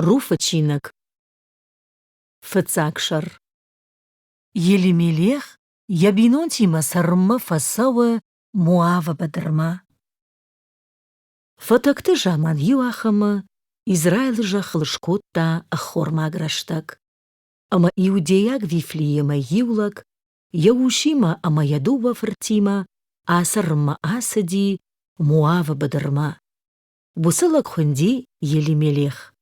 Руфы чиныг. Фыццаг сӕр. Елимелех йӕ бинонтимӕ цӕрынмӕ фӕцӕуы Моавы быдырмӕ. Фӕтӕгты заман иуахӕмы Израилы зӕххыл скодта ӕххормаг рӕстӕг. Ӕмӕ иудейаг Вифлеемӕй иу лӕг йӕ усимӕ ӕмӕ йӕ дыууӕ фыртимӕ ацӕрынмӕ ацыди Моавы быдырмӕ. Уыцы лӕг хуынди Елимелех.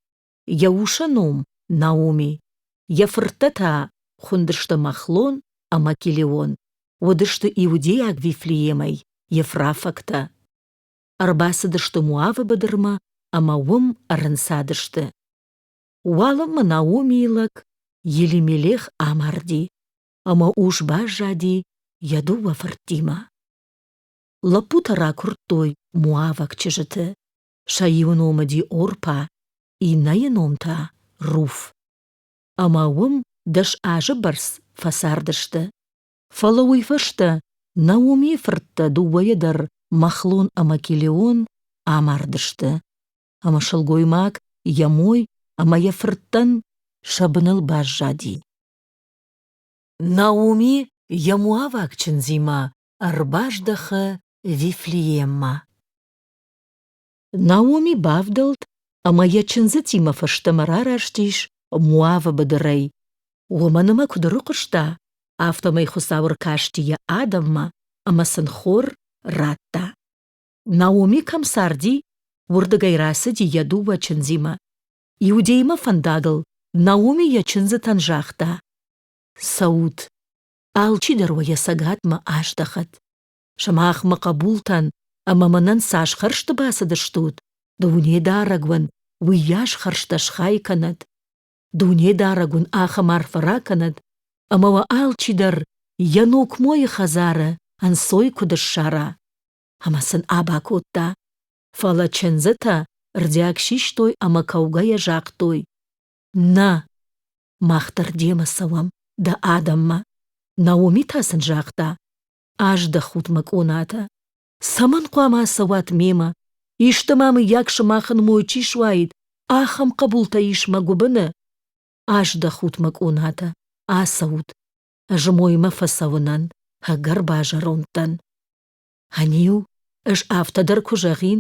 Йӕ усы ном Наоми, йӕ фырттӕ та хуындысты Махлон ӕмӕ Килеон, уыдысты иудейаг Вифлеемӕй ефрафӕгтӕ. Ӕрбацыдысты Моавы быдырмӕ ӕмӕ уым ӕрӕнцадысты. Уалынмӕ Наомийы лӕг Елимелех амарди, ӕмӕ ус баззади йӕ дыууӕ фыртимӕ. Лӕппутӕ ракуырдтой моаваг чызджыты, сӕ иуы ном уыди Орпа, иннӕйы ном та Руф. Ӕмӕ уым 10 азы бӕрц фӕцардысты. Фӕлӕ уый фӕстӕ Наомийы фырттӕ дыууӕйӕ дӕр Махлон ӕмӕ Килеон амардысты, ӕмӕ сылгоймаг йӕ мой ӕмӕ йӕ фырттӕн сӕ быныл баззади. Наоми йӕ моаваг чындзимӕ ӕрбаздӕхы Вифлееммӕ. Наоми бавдӕлд ӕмӕ йӕ чындзытимӕ фӕстӕмӕ рараст ис Моавы быдырӕй, уымӕн ӕмӕ куыд ӕрыхъуыста, афтӕмӕй Хуыцау ӕркасти йӕ адӕммӕ ӕмӕ сын хор радта. Наоми кӕм царди, уырдыгӕй рацыди йӕ дыууӕ чындзимӕ. Иудеймӕ фӕндагыл Наоми йӕ чындзытӕн загъта: «Цӕут, алчидӕр уӕ йӕ цӕгатмӕ аздӕхӕд. Сымах мӕ хъӕбултӕн ӕмӕ мӕнӕн цас хӕрзты бацыдыстут, Дунедарӕг уын уыйас хӕрзтӕ схай кӕнӕд. Дунедарӕг уын ахӕм арфӕ ракӕнӕд, ӕмӕ уӕ алчидӕр йӕ ног мойы хӕдзары ӕнцой куыд ссара. Ӕмӕ сын аба кодта. Фӕлӕ чындзытӕ рдиаг систой ӕмӕ кӕугӕйӕ загътой: «Нӕ, мах дӕр демӕ цӕуӕм дӕ адӕммӕ. Наоми та сын загъта: Аздӕхут мӕ къонатӕ. Цӕмӕн хъуамӕ ацӕуат мемӕ? Исты ма мыййаг сымахӕн мой чи суаид, ахӕм хъӕбултӕ ис мӕ гуыбыны? Аздӕхут мӕ къонатӕ, ацӕут. Ӕз моймӕ фӕцӕуынӕн ӕгӕр базӕронд дӕн. Ӕниу, ӕз афтӕ дӕр куы зӕгъин,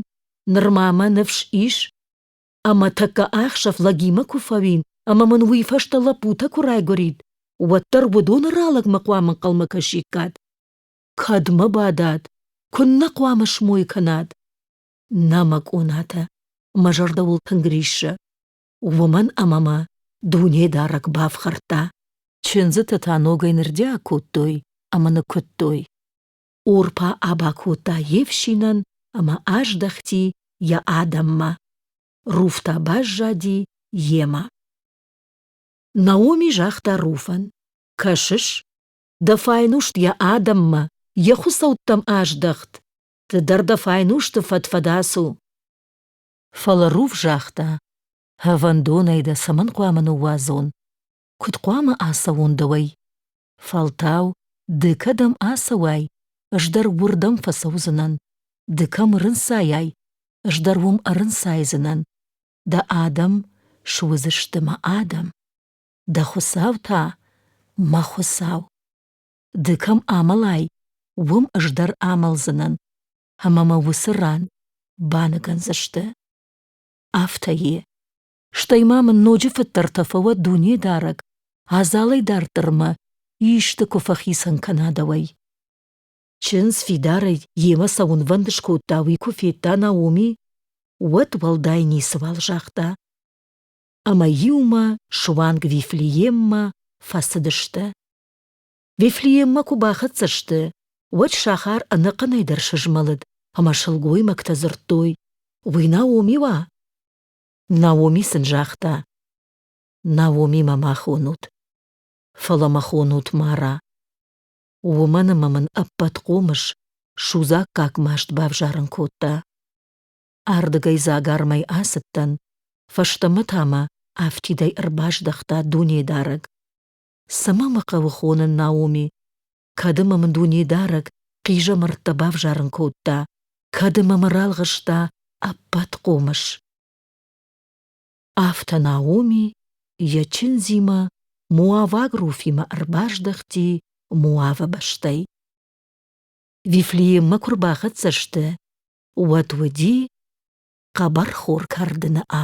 нырма мӕ ныфс ис, Ӕмӕ тӕккӕ ӕхсӕв лӕгимӕ куы фӕуин ӕмӕ мын уый фӕстӕ лӕппутӕ куы райгуырид, уӕддӕр уыдоны ралӕгмӕ хъуамӕ ӕнхъӕлмӕ кӕсиккат. Кӕдмӕ бадат, куыннӕ хъуамӕ смой кӕнат? Нӕ, мӕ къонатӕ, мӕ зӕрдӕ уыл тынг риссы, уымӕн ӕмӕ мӕ Дунедарӕг бафхӕрдта. Чындзытӕ та ногӕй нырдиаг кодтой ӕмӕ ныккуыдтой. Орпа аба кодта йе фсинӕн ӕмӕ аздӕхти йӕ адӕммӕ. Руф та баззади йемӕ. Наоми загъта Руфӕн: «Кӕсыс, дӕ файнуст йӕ адӕммӕ, йӕ хуыцӕуттӕм аздӕхт, ды дӕр дӕ файнусты фӕд-фӕд ацу». Фӕлӕ Руф загъта: «Ӕвӕндонӕй дӕ цӕмӕн хъуамӕ ныууадзон? Куыд хъуамӕ ацӕуон дӕуӕй? Фӕлтау, ды кӕдӕм ацӕуай, ӕз дӕр уырдӕм фӕцӕудзынӕн, ды кӕм ӕрынцайай, ӕз дӕр уым ӕрынцайдзынӕн. Дӕ адӕм суыдзысты мӕ адӕм, дӕ Хуыцау та мӕ Хуыцау. Ды кӕм амӕлай, уым ӕз дӕр амӕлдзынӕн, ӕмӕ мӕ уыцы ран баныгӕндзысты. Афтӕ и. Стӕй ма мын ноджы фыддӕртӕ фӕуӕд Дунедарӕг, адзалӕй дарддӕр мӕ исты куы фӕхицӕн кӕна дӕуӕй. Чындз фидарӕй йемӕ цӕуынвӕнд скодта, уый куы федта Наоми, уӕд уӕлдай ницыуал загъта. Ӕмӕ иумӕ суанг Вифлееммӕ фӕцыдысты. Вифлееммӕ куы бахӕццӕ сты, уӕд сахар ӕнӕхъӕнӕй дӕр сызмӕлыд, ӕмӕ сылгоймӕгтӕ дзырдтой: «Уый Наоми уа?» Наоми сын загъта: «Наоми мӕ ма хонут, фӕлӕ мӕ хонут Мара, уымӕн ӕмӕ мын ӕппӕтхъомыс судзаггаг маст бавзарын кодта. Ардыгӕй дзагармӕй ацыдтӕн, фӕстӕмӕ та мӕ афтидӕй ӕрбаздӕхта Дунедарӕг. Цӕмӕ мӕ хъӕуы хонын Наоми, кӕд ӕмӕ мын Дунедарӕг хъизӕмӕрттӕ бавзарын кодта, кӕд ӕмӕ мӕ ралгъыста ӕппӕтхъомыс. Афтӕ Наоми йӕ чындзимӕ моаваг Руфимӕ ӕрбаздӕхти Моавы бӕстӕй. Вифлееммӕ куы ӕрбахӕццӕ сты, уӕд уыди хъӕбӕрхор кӕрдыны афон.